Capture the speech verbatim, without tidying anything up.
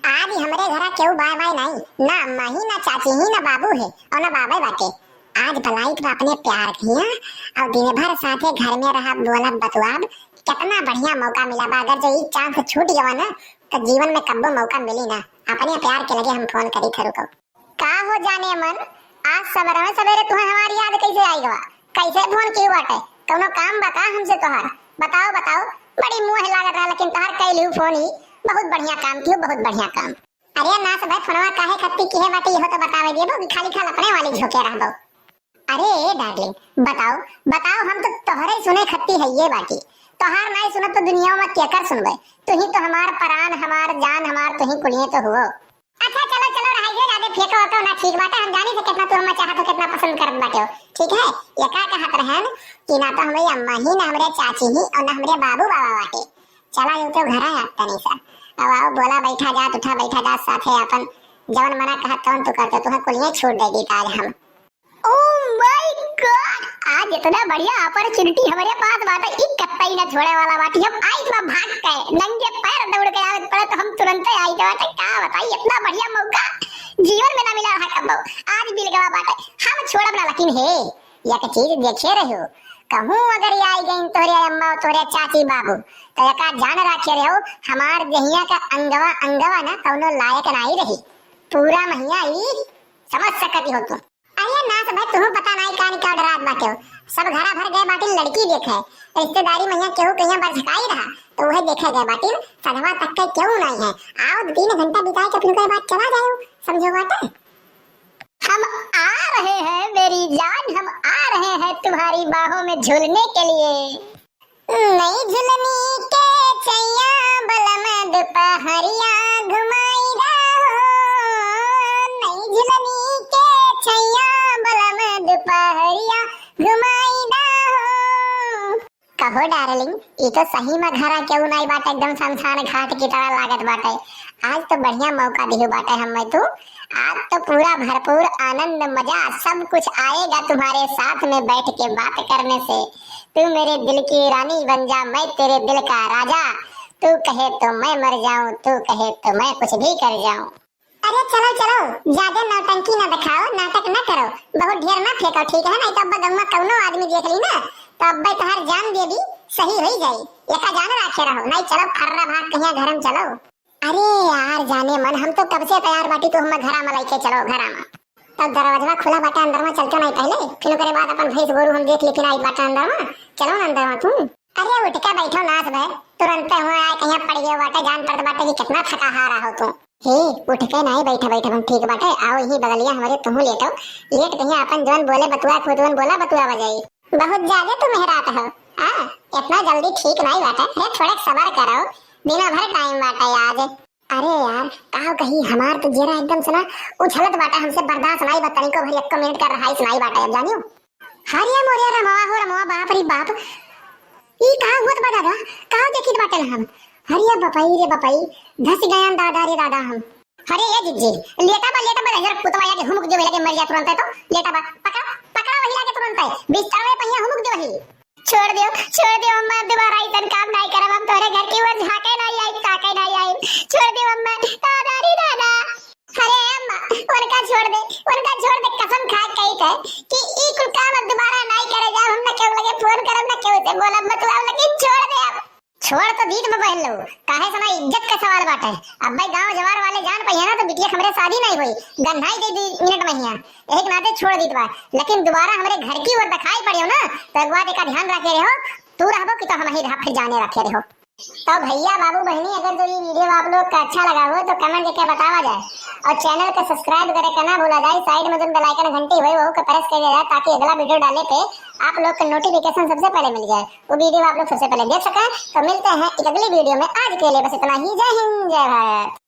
आज हमरे घरा केहू बाय बाय नाई, ना अम्मा ही, ना चाची ही, ना बाबू है और ना बाबे बाटे। आज बलाइत बा अपने प्यार के हियाँ, और दिन भर साथे घर में रहब, बोलब, बतुआब। कितना बढ़िया मौका मिला बा, अगर जो ई chance छूट गवा ना, तो जीवन में कब्बो मौका मिली ना। अपने प्यार के लगे हम फोन करी थरू को। का हो जाने मन, आज सबेरे सबेरे तुहे हमारी याद कैसे आई गवा? कैसे फोन की बाटे? कौनो काम बा का हमसे तोहार? बताओ, बताओ। बड़ी मुँह लागत रहा, लेकिन तोहार कैलियो फोन ही। बहुत बढ़िया काम कियो, बहुत बढ़िया काम। अरे नास भाई, फोनवा काहे खत्ती किहे बाटी, इहो तो बतावे देबो कि खाली खाल अपने वाली झोंके रहबो? अरे ए darling, बताओ, बताओ, हम तो तोहरे सुने खत्ती है ये बाटी। तोहार नाई सुनब तो दुनिया में केकर सुनबे? तू ही तो हमार परान, हमार जान, हमार तू ही कुलिये तो हुओ। अच्छा चलो, चलो, रहाइए, ज्यादा फेंको तो ना ठीक बाटे, हम जानी से कितना तू हमें चाहत हो, कितना पसंद करत बाटे हो, ठीक है? ये का कहत रहन कि ना तो हमरे अम्मा ही, ना हमरे चाची ही और ना हमरे बाबू बाबा बाटे। चला यूं तो घर आया तनी सा। अब आओ, बोला, बैठा जात, उठा, बैठा जात, साथे अपन जवन मना कहत तवन तू करते, तुहे कुलिये छूट देगी आज हम। Oh my God, आज इतना बढ़िया opportunity हमरे पास बाटे, ई कत्तई ना छोड़े वाला बाटी। हम आइत बा भाग के, नंगे पैर दौड़ के आवे पड़े तो हम तुरंते आइत बाटे। का बताई, इतना बढ़िया मौका जीवन में ना मिला रहा कब्बो, आज मिल गवा बाटे, हम छोड़ब ना। लेकिन हे, एक चीज देखे रहो, कहूँ अगर ये आई गई तोरे अम्मा, तोरे चाची बाबू, तो एका जान रखे रहो, हमार देहिया का अंगवा अंगवा ना कौनो लायक नाई रही। पूरा महिया ई समझ सकती हो तुम। अरे नास भाई, तुहू पता नाई का निकाल डरात बाटे हो। सब घरा भर गए बाटिन लड़की देखे, रिश्तेदारी में यहाँ केहू कहीं बरझकाई रहा, तो वह देखे गए बाटिन, सधवा तक के केहू नाई है। आओ, दो तीन घंटा बिताए के फिर ओकरे बाद चला जाओ, समझो बाटे। हम आ रहे हैं मेरी जान, हम आ रहे हैं तुम्हारी बाहों में झूलने के लिए। नई झुलनी के छैया बलम दुपहरिया घुमाई दा हो, नई झुलनी के छैया बलम दुपहरिया घुमाई दा हो। कहो darling, ई तो सही में घरा केहू नाई बाटे, एकदम सुनसान घाट की तरह लागत बाटे। आज तो बढ़िया मौका दिहू बाटे हमें तू, आज तो पूरा भरपूर आनंद, मजा, सब कुछ आएगा तुम्हारे साथ में बैठ के बात करने से। तू मेरे दिल की रानी बन जा, मैं तेरे दिल का राजा। तू कहे तो मैं मर जाऊं, तू कहे तो मैं कुछ भी कर जाऊं। अरे चलो, चलो, ज्यादा नौटंकी ना दिखाओ, नाटक ना करो, बहुत ढेर ना फेंको, ठीक है? नहीं तो अब्बे गौवा कौनो आदमी देख ली ना, तो अब्बे तोहार जान दे दी, सही होई जाई। एका जान राखे रहो, नहीं चलो फर्रा भाग कहीं घर में चलो। अरे यार जाने मन, हम तो कब से तैयार बाटी, तू हमें घरा में लेके चलो, घरा में। तब दरवाजवा खुला बाटे, अंदर में चलते नहीं पहले, फिर ओकरे बाद अपन भैंस गोरू हम देख ली, फिर आई बाटे अंदर में, चलो ना अंदर में तू। अरे उठ के बैठो नास भाई, तुरंते हुए आए कहीं पड़ गए बाटे, जान पड़त बाटे कि कितना थका हारा हो तू। हे, उठ के नहीं बैठे, बैठे हम ठीक बाटे, आओ यही बगलिया हमारे तुम लेटो, लेट कहीं अपन जौन बोले बतुआ, खुद जौन बोला बतुआ बजाई। बहुत ज्यादा तू मेहरात हो, हाँ, इतना जल्दी ठीक नहीं बाटे, अरे थोड़ा सबर करो, दिना भर टाइम बाटे आज। अरे यार, का कही, हमार तो जेरा एकदम से ना उछलत बाटे, हमसे बर्दाश्त नाई बा, तनिको भर एको मिनट का रहाइश नाई बाटे, अब जानियो। हरिया मोरिया रमवा हो रमवा, बाप रे बाप, ई का हुअत बा दादा, का देखित बाटे हम? हरिया बपाई रे बपाई, धस गयान दादा रे दादा हम। अरे ए जिज्जी, लेटा बा, लेटा बा, जरा पुतवा आके हुमुक दे, लगे मर जा तुरंत है तो, लेटा बा, पकड़ा, पकड़ा वही लागे तुरंत है, बिस्तर में पहिया हुमुक दे वही। छोड़ दियो, छोड़ दियो अम्मा, अब दोबारा ऐसन काम नहीं करब, हम तोरे घर की ओर झांके नहीं आई, ताके नहीं आई। छोड़ दियो अम्मा, दादा रे दादा। अरे अम्मा, उनका छोड़ दे, उनका छोड़ दे, कसम खा के कही थे कि ई कुल काम अब दोबारा नहीं करे जाब, हम ना केहू लगे फोन करब, ना केहू से बोलब, मतलब, लेकिन छोड़ दे अब। छोड़ तो दीत बा बहन लोग, काहे से ना इज्जत का सवाल बाटे। अब भाई गांव जवार वाले जान पाइए ना तो बिटिया हमरे शादी नहीं हुई, गन्हाई दे दी मिनट में हिया। यही के नाते छोड़ दीत बा, लेकिन दोबारा हमरे घर की ओर दिखाई पड़ियो ना तो एक बात का ध्यान रखे रहो, तू रहबो कि तो हम ही रहा फिर जाने रखे रहो। तो भैया बाबू बहनी अगर जो ये video आप लोग का अच्छा लगा हो तो comment करके बतावा जाए और channel का subscribe करे के ना भूला जाए। Side में जो bell icon घंटी हुई वो का press कर दिया जाए ताकि अगला video डाले पे आप लोग का notification सबसे पहले मिल जाए, वो video आप लोग सबसे पहले देख सकें। तो मिलते हैं एक अगली video में, आज के लिए बस इतना ही। जय हिंद, जय भारत।